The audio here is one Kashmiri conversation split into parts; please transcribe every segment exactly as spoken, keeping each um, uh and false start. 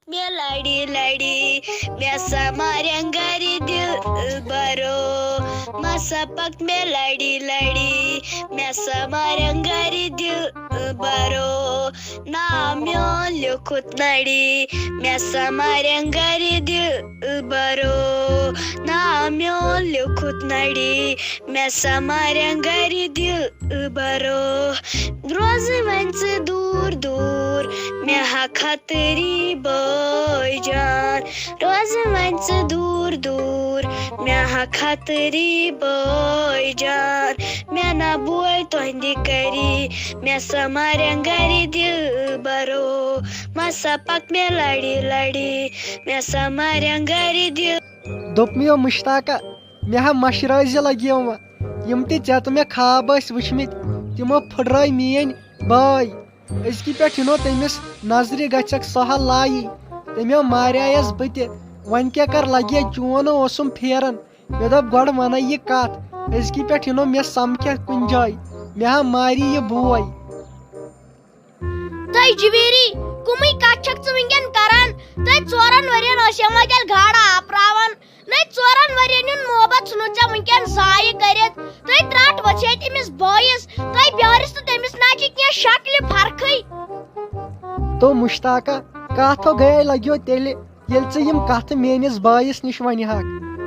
مےٚ لڑی لڑی، مےٚ سا مارٮ۪ن گرِ دِل برو۔ مسا پک مےٚ لڑی لڑی، مےٚ سا مارٮ۪ن گرِ دِل برو۔ ناو میون لیوٚکھُت نڑی، مےٚ سا مارٮ۪ن گرِ دِل برو۔ ناو میون لیوٚکھُت نڑی، مےٚ سا مارٮ۪ن گرِ دِل برو۔ روزٕ وۄنۍ ژٕ دوٗر دوٗر، مےٚ ہا خطری بٲے جان۔ روزٕ وۄنۍ ژٕ دوٗر دوٗر، مےٚ ہا خطری بٲے جان۔ مےٚ نا بوے تُہنٛدِ کری، مےٚ سا مارٮ۪ن گرِ دِل برو۔ مسا پک مےٚ لڑی لڑی، مےٚ سا مارٮ۪ن گرِ دِل۔ دوٚپ مےٚ، مشتاقہ، مےٚ ہا مشرٲے زِ لگیو وۄنۍ۔ یِم تہِ ژےٚ تہٕ مےٚ خواب ٲسۍ وٕچھمٕتۍ، تِمو پھٕٹرٲے میٲنۍ بٲے۔ أزکہِ پٮ۪ٹھ یِنو تٔمِس نظرِ گژھکھ سہل لایی۔ تٔمۍ ہا ماریایس بہٕ تہِ۔ وۄنۍ کیٛاہ کر لگے چون اوسُم پھیران۔ مےٚ دوٚپ گۄڈٕ ونے یہِ کتھ۔ أزکہِ پٮ۪ٹھ یِنو مےٚ سمکھکھ کُنہِ جایہِ۔ مےٚ ہا ماری یہِ بوے۔ تہٕ جویری، کُمٕے کتھ چھکھ ژٕ وٕنکیٚن کران؟ تہٕ ژورن ؤرین ٲسۍ یِم وۄنۍ تیٚلہِ گاڈٕ آپراوان۔ نَے ژورن ؤرین ہُنٛد محبت ژھُنُتھ ژےٚ وٕنکیٚن ضایع کٔرِتھ۔ تہٕ ترٛٹھ ؤژھے تٔمِس بٲیِس۔ تہٕ بیارِس تہٕ تٔمِس نہ چھِ کینٛہہ شکلہِ فرقٕے۔ تو مشتاقہ، کتھ ہو گٔیے لگیو تیٚلہِ، ییٚلہِ ژٕ یِم کتھٕ میٲنِس بٲیِس نِش ونہِ ہاکھ۔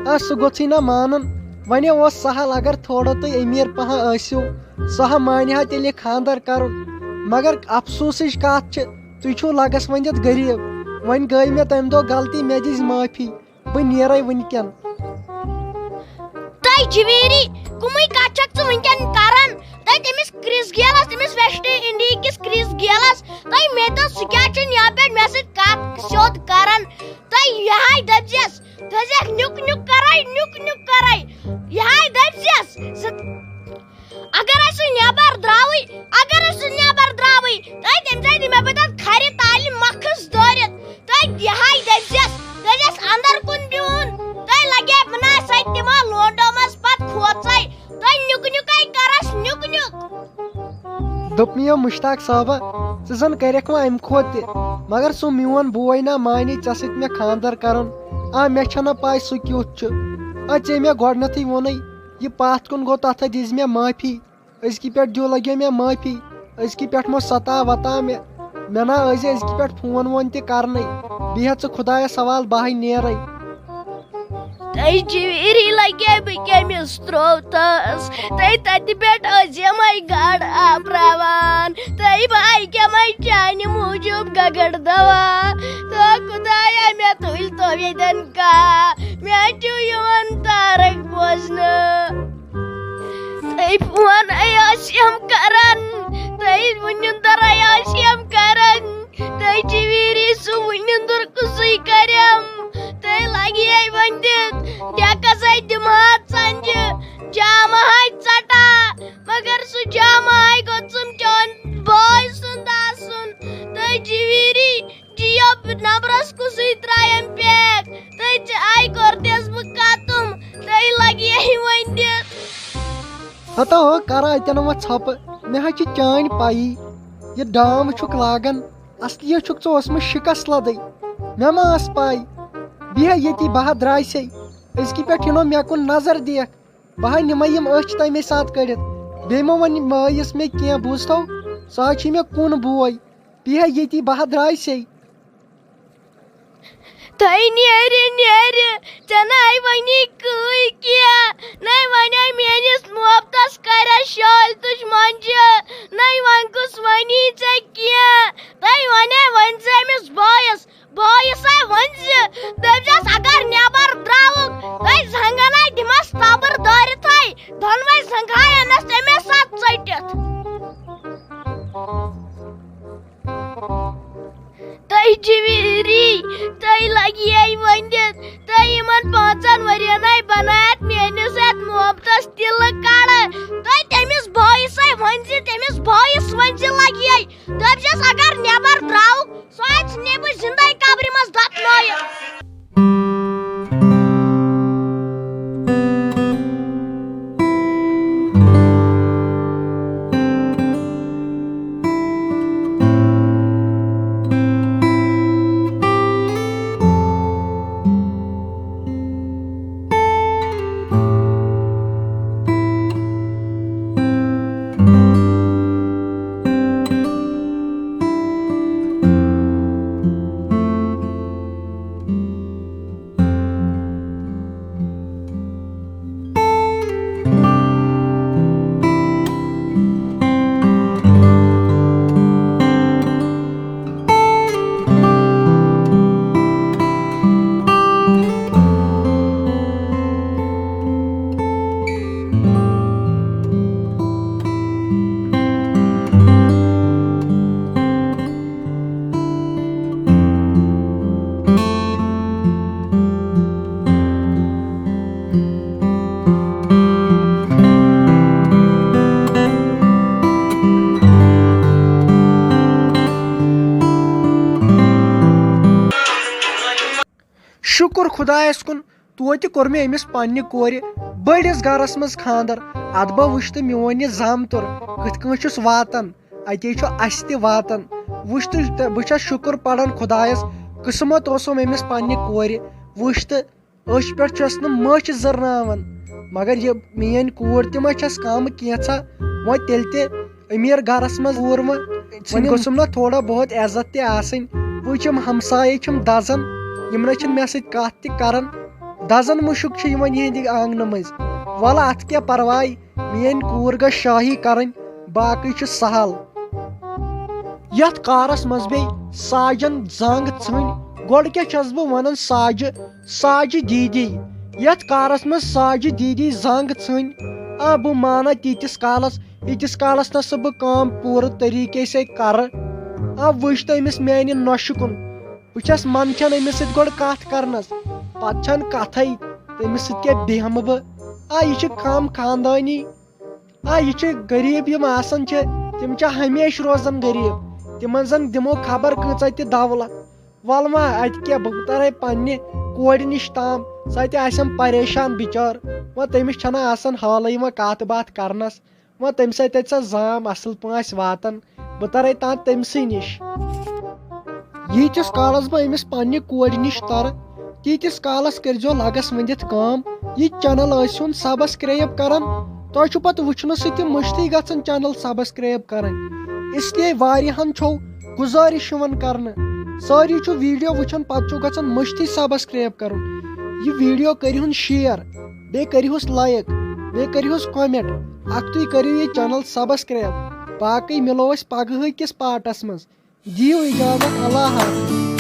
آ، سُہ گوٚژھٕے نہ مانُن۔ وۄنۍ اوس سہل اگر تھوڑا تُہۍ أمیٖر پہن ٲسِو، سُہ ہا مانہِ ہا تیٚلہِ خانٛدر کرُن۔ مگر افسوٗسٕچ کتھ چھِ، تُہۍ چھِو لگس وۄنۍ دِتھ غریٖب۔ وۄنۍ گٔے مےٚ تمہِ دۄہ غلطی، مےٚ دِژ معٲفی۔ بہٕ نیرے وٕنکیٚن۔ تہٕ جویری، کُمٕے کتھ چھکھ ژٕ وٕنکیٚن کران؟ تہٕ تٔمِس کرس گیلس، تٔمِس ویسٹ انڈیا کِس کرس گیلس، تہٕ مےٚ دوٚپ سُہ کیٛازِ چھُنہٕ یپٲرۍ مےٚ سۭتۍ کتھ سیوٚد کران؟ تہٕ یہِ ہاے دٔپزٮ۪س، دٔپزٮ۪کھ، نیُک نیُک کرے، نیُک نیُک کرے۔ یہِ ہاے دٔپزٮ۪س، سُہ اگرے سُہ نٮ۪بر درٛاوٕے، اگرے سُہ نٮ۪بر درٛاوٕے، تہٕ تٔمۍ سۭتۍ دِمے بہٕ تَتھ کھرِ تالہِ مۄکھس دٲرِتھ۔ تہٕ یہِ ہاے دٔپزٮ۪س، دٔپزٮ۪س اندر کُن بِہُن۔ تہٕ لگے بہٕ نا سۭتۍ تِمو لونڈو منٛز پتہٕ کھوژے۔ تہٕ نیُک نیُکے کرس نیُک نیُک۔ دوٚپ مےٚ، مشتاق صٲبہ، ژٕ زن کرکھ وۄنۍ امہِ کھۄتہٕ تہِ، مگر سُہ میون بوے نا مانی ژےٚ سۭتۍ مےٚ خانٛدر کرُن۔ آ، مےٚ چھنہ پاے سُہ کیُتھ چھُ۔ آ، ژےٚ مےٚ گۄڈنیتھٕے ووٚنُے، یہِ پتھ کُن گوٚو، تتھ ہا دِژ مےٚ معٲفی۔ أزکہِ پٮ۪ٹھ دیُو لگیو مےٚ معٲفی۔ أزکہِ پٮ۪ٹھ مہ ستا وتا مےٚ۔ مےٚ نا ٲسۍ أزکہِ پٮ۪ٹھ فون وون تہِ کرنٕے۔ بیٚیہِ ہا ژٕ خدایس حوالہٕ، بہٕ ہاے نیرے۔ تۄہہِ جویری لگے بہٕ کٔمِس تروتس؟ تۄہہِ تتہِ پٮ۪ٹھ ٲسۍ یِمے گاڈٕ آپراوان۔ تۄہہِ بہٕ ہاے کمے چانہِ موٗجوٗب گگڑ دوا۔ تو خدایا، مےٚ تُلۍ تو ییٚتٮ۪ن کا۔ مےٚ چھُ یِوان تارک بوزنہٕ۔ تۄہہِ فون ٲسِم کران، تۄہہِ وُنِندر ٲسِم کران، تۄہہِ جویری سُہ وُنِندر کُسُے کریم، تۄہہِ لگہِ ہے وۄنۍ دِتھ ڈیکس ہے دِمہٕ ہا ژنجہِ، جامہٕ ہے ژٹہٕ ہا، مگر سُہ جامہٕ ہے گوٚژھُم چون بٲے سُنٛد آسُن، تۄہہِ جویری جِیو نمبرس کُسُے ترٛایم پیک۔ تہٕ ژےٚ آے کوٚرتس بہٕ ختم، تہٕ لگہِ ہے وۄنۍ دِتھ۔ ہتا ہو کرا اتٮ۪ن وۄنۍ ژھۄپہٕ، مےٚ حظ چھِ چٲنۍ پَیی، یہِ ڈام چھُکھ لاگان، اصلی چھُکھ ژٕ اوسمُت شِکس لدٕے۔ مےٚ ما ٲس پَے، بیٚہہ ییٚتی بہٕ ہا درٛایسے، أزکہِ پٮ۪ٹھ یِنو مےٚ کُن نظر دِکھ، بہٕ ہا نِمے یِم أچھ تَمے ساتہٕ کٔڑِتھ۔ بیٚیہِ ما وَنہِ مٲیِس مےٚ کینٛہہ، بوٗزتھو، سُہ حظ چھُے مےٚ کُن بوے۔ بیٚہہ ییٚتی، بہٕ ہا درٛایسے۔ تۄہہِ نیرِ، نیرِ، ژےٚ نَے وَنی کٕہٕنۍ کینٛہہ، نَے وَنے میٲنِس محبتس کَرٮ۪س شٲلۍ تُج منٛجہِ، نَے وَنکُس وَنی ژےٚ کینٛہہ۔ تۄہہِ وَنے وۄنۍ ژٕ أمِس بٲیِس، بٲیِس ہے ؤنۍ زِ، دٔپزٮ۪س اگر نٮ۪بر درٛاوُکھ، تۄہہِ زنٛگن ہے دِمس تبٕر دٲرِتھٕے، دۄنوَے زنٛگہٕ ہے اَنس تَمے ساتہٕ ژٔٹِتھ۔ تۄہہِ جویری، تۄہہِ لگہِ یے ؤنِتھ، تۄہہِ یِمن پانٛژن ؤرین ہے بنایتھ میٲنِس یتھ محبتس تِلہٕ کڑٕ۔ تۄہہِ تٔمِس بٲیِس ہے ؤنۍ زِ، تٔمِس بٲیِس ؤنۍ زِ لگہِ یے۔ دٔپزٮ۪س اگر نٮ۪بر درٛاوُکھ، سُہ آسہِ نیٚبٕرۍ زِندَے قبرِ منٛز دَفنٲیِتھ۔ شُکُر خۄدایَس کُن، توتہِ کوٚر مےٚ أمِس پننہِ کورِ بٔڑِس گرس منٛز خانٛدر۔ ادٕ بہٕ وٕچھتہٕ میون یہِ زامتُر کِتھ کٔنۍ چھُس واتان، اتے چھُ اسہِ تہِ واتان۔ وٕچھتہٕ تہٕ بہٕ چھَس شُکُر پران خۄدایَس، قٕسمت اوسُم أمِس پننہِ کورِ۔ وٕچھتہٕ أچھ پٮ۪ٹھ چھَس نہٕ مٔچھ زٕرناوان، مگر یہِ میٲنۍ کوٗر تہِ ما چھَس کم کینٛژھا؟ وۄنۍ تیٚلہِ تہِ أمیٖر گرس منٛز کوٗر وۄنۍ، وۄنۍ گوٚژھُم نہ تھوڑا بہت عزت تہِ آسٕنۍ۔ وۄنۍ چھِم ہمسایے چھِم دزان، یِم نہ چھِنہٕ مےٚ سۭتۍ کتھ تہِ کران۔ دزان مُشُک چھُ یِوان یِہنٛدِ آنگنہٕ مٔنٛزۍ۔ وَلہٕ اتھ کیٛاہ پرواے، میٲنۍ کوٗر گٔژھ شٲہی کرٕنۍ، باقٕے چھُ سہل۔ یتھ کارس منٛز بیٚیہِ ساجن زنگ ژھٕنۍ، گۄڈٕ کیٛاہ چھَس بہٕ ونان ساجہِ، ساجہِ دیٖدی، یتھ کارس منٛز ساجہِ دیٖدی زنگ ژھٕنۍ۔ آ، بہٕ مانہٕ تیٖتِس کالس، ییٖتِس کالس نہٕ سُہ بہٕ کٲم پوٗرٕ طریٖقے سۭتۍ کرٕ۔ آ، وٕچھ تہٕ أمِس میانہِ نۄشہِ کُن، بہٕ چھَس منٛدچھان أمِس سۭتۍ گۄڈٕ کتھ کرنس، پتہٕ چھنہٕ کتھے، تٔمِس سۭتۍ کیٛاہ بیٚہمہٕ بہٕ؟ آ، یہِ چھِ کم خاندٲنی۔ آ، یہِ چھِ غریٖب، یِم آسان چھِ، تِم چھِ ہمیشہِ روزان غریٖب۔ تِمن زن دِمو خبر کۭژاہ تہِ دولت۔ وَلہٕ وۄنۍ اَتہِ کیٛاہ، بہٕ تَرَے پنٛنہِ کورِ نِش تام، سۄ تہِ آسٮ۪م پریشان بِچٲر۔ وۄنۍ تٔمِس چھَنہٕ آسان حالٕے یِوان کَتھ باتھ کَرنَس۔ وۄنۍ تٔمِس سۭتۍ تَتہِ سۄ زام اَصٕل پٲٹھۍ آسہِ واتان، بہٕ تَرَے تام تٔمۍ سٕے نِش۔ ییٖتِس کالَس بہٕ أمِس پنٛنہِ کورِ نِش تَرٕ، تیٖتِس کالَس کٔرۍزیو لَگَس وٕنٛدِتھ کٲم، یہِ چَنَل ٲسِو سبسکرایب کَران۔ تۄہہِ چھُ پَتہٕ وٕچھنہٕ سۭتۍ تہِ مٔشتٕے گژھان چَنَل سبسکرایب کَرٕنۍ۔ اس لیے واریاہَن چھو گُزٲرِش یِوان کرنہٕ۔ سٲری چھِو ویڈیو وٕچھان، پتہٕ چھِو گژھان مٔشتٕے سبسکرایب کرُن۔ یہِ ویڈیو کٔرِہُن شیئر، بیٚیہِ کٔرِہُس لایک، بیٚیہِ کٔرِہُس کمنٹ۔ اکھتُے کٔرِو یہِ چینل سبسکرایب۔ باقٕے مِلو أسۍ پگہٕے کِس پارٹس منٛز۔ دِیِو اجازت، اللہ حافظ۔